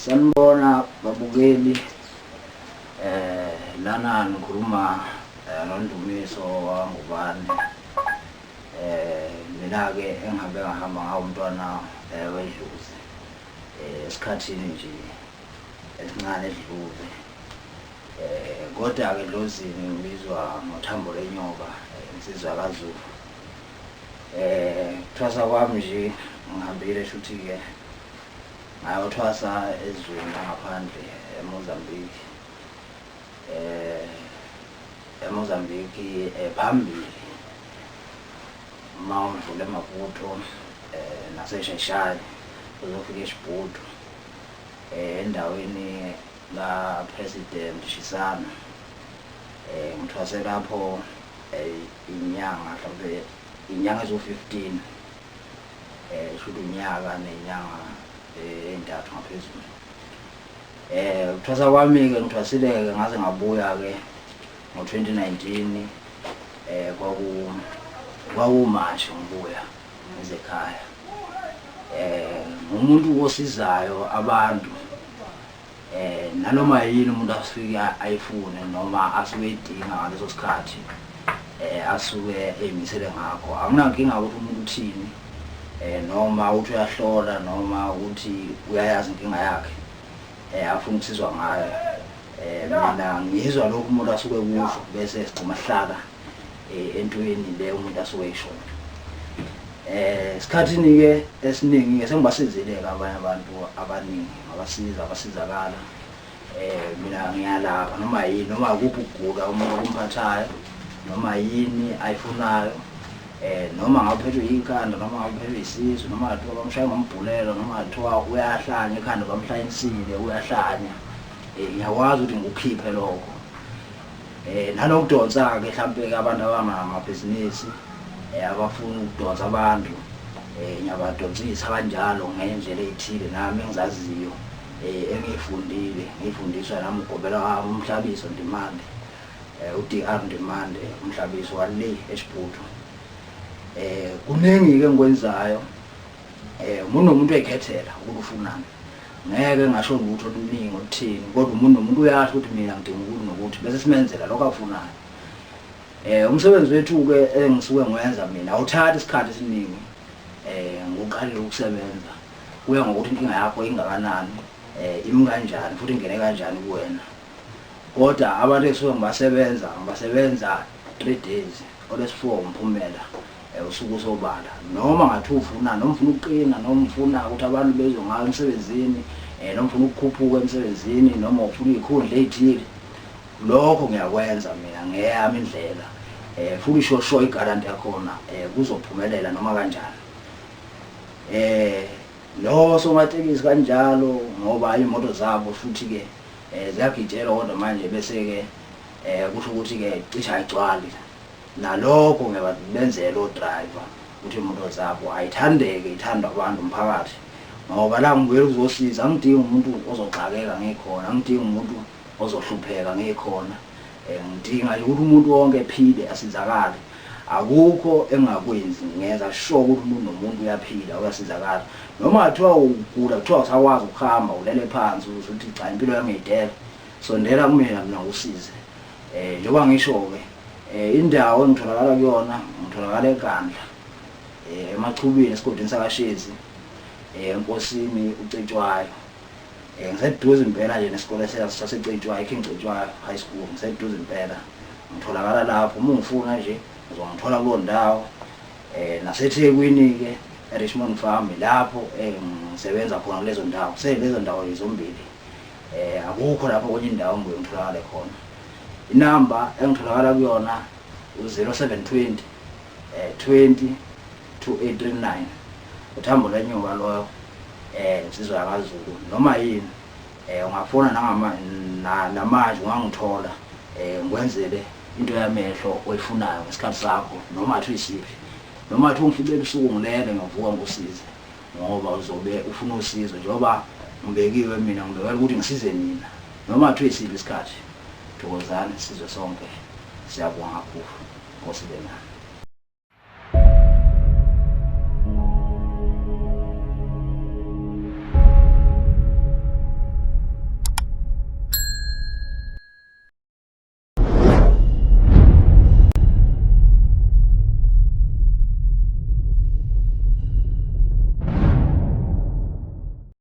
Sanibona babukeli, lana ngikhuluma noNdumiso waNgubane. Mina-ke engihambe ngahamba ngawo umntwana wedlozi esikhathini nje esincane edlule. Kodwa-ke edlozini ngibizwa ngothambo lwenyoka, insizwa kaZulu. Ukuthwasa kwami nje ngihambile shuthi-ke ngayothwasa ezweni langaphandle eMozambique. EMozambique phambili uma udlula eMaputo naseShayishayi uzofika eShibhudu endaweni ka-President Shisana. Ngithwase lapho inyanga mhlawumbe inyanga eziwu-15, shuthi unyaka nenyanga ey'ntathu ngaphezulu. Ukuthwasa kwami-ke ngithwasile-ke ngaze ngabuya-ke ngo-2019, kwakuMarch ngibuya ngize ekhaya. Ngumuntu osizayo abantu, nanoma yini umuntu asuke ayifune noma asuke eyidinga ngaleso sikhathi, asuke ey'misele ngakho. Anginankinga ukuthi umuntu uthini, noma uthi uyahlola noma ukuthi uyayazi inkinga yakhe afuna ukusizwa ngayo. Mina ngizwa lokhu umuntu asuke kusho bese sigcuma sihlala entweni le umuntu asuke eyishoyo. Esikhathini-ke esiningi-ke sengibasizile-ke abanye abantu abaningi, ngabasiza basizakala. Mina ngiyalapha noma yini, noma ikuphi ukugula umuntu okumphathayo, noma yini ayifunayo, noma ngabe uphethwe yikhanda, noma ngabe uphethwe yisisu, noma kuthiwa bamshaye ngombhulelo, noma kuthiwa uyahlanya ekhanda bamhlanyisile uyahlanya. Ngiyakwazi ukuthi ngikukhiphe lokho. Nanokudonsa-ke mhlampe-ke abantu abangamabhizinisi abafuna ukudonsa abantu, ngiyabadonsisa kanjalo ngey'ndlela ey'thile nami engizaziyo, engiy'fundile ngiy'fundiswa nami ugobela wami uMhlabiso Ndimande, u-D.R Ndimande uMhlabiso wale eSibhudu. Kuningi-ke engikwenzayo, umuntu nomuntu uyay'khethela ukuthi ufunani. Ngeke ngasho lutho oluningi oluthini, kodwa umuntu nomuntu uyasho ukuthi mina ngidinga ukuthi nokuthi, bese simenzela lokho akufunayo. Umsebenzi wethu-ke engisuke ngiwenza mina awuthathi isikhathi esiningi, ngiwuqalile ukusebenza. Kuya ngokuthi inkinga yakho ingakanani, imi kanjani futhi ingene kanjani kuwena. Kodwa abantu engisuke ngibasebenza, ngibasebenza 3 days, olwesi-4 umphumela usuke usobala. Noma ngathiwa ufuna, noma ufuna ukuqina, noma ufuna ukuthi abantu bezwe ngawe emsebenzini, noma ufuna ukukhuphuka emsebenzini, noma ufuna iy'khundla ey'thile, lokho ngiyakwenza mina ngeyami indlela. Futhi sho sho igaranti yakhona kuzophumelela noma kanjani. Lo somatekisi kanjalo ngoba iy'moto zabo futhi-ke ziyagitshelwa, kodwa manje bese-ke kusho ukuthi-ke cishe ayigcwali. Nalokho ngiyabenzela o-driver ukuthi iy'moto zabo ayithandeke, ithandwe abantu umphakathi, ngoba la ngibuyela ukuzosiza. Angidingi umuntu ozoxakeka ngikhona, angidingi umuntu ozohlupheka ngikhona. Ngidinga nje ukuthi umuntu wonke ephile asizakale. Akukho engingakwenzi, ngenza sure ukuthi umuntu nomuntu uyaphila uyasizakala. Noma kuthiwa ugula, kuthiwa awusakwazi ukuhamba ulele phansi uthi cha impilo yami ngiyidela, sondela kumina mina ngikusize. Njengoba ngisho-ke, indawo engitholakala kuyona, ngitholakala eNkandla, eMachubini esigodini sakaShezi, eNkosini uCetshwayo. Ngiseduze impela nje nesikole saseCetshwayo, iKing Cetshwayo High School, ngiseduze impela. Ngitholakala lapho, uma ungifuna nje uzongithola kuleyo ndawo. NaseThekwini-ke eRichmond Farm lapho engisebenza khona kulezo ndawo, selezo ndawo nje zombili. Akukho lapho kwenye indawo engibuye ngitholakale khona. Inamba engitholakala kuyona u-0720 20 2839. Uthambo lwenyoka loyo, insizwa yakaZulu. Noma yini ungafona namanje ungangithola, ngikwenzele into yamehlo oyifunayo ngesikhathi sakho, noma kuthiwa isiphi, noma kuthiwa ungifice ebusuku ngilele, ngiyovuka ngikusize ngoba uzobe ufuna usizo. Njengoba ngibekiwe mina, ngibekela ukuthi ngisize nina noma kuthiwa isiphi isikhathi. Thokozani sizwe sonke, siyabonga kakhulu. Nkosi ibe nani.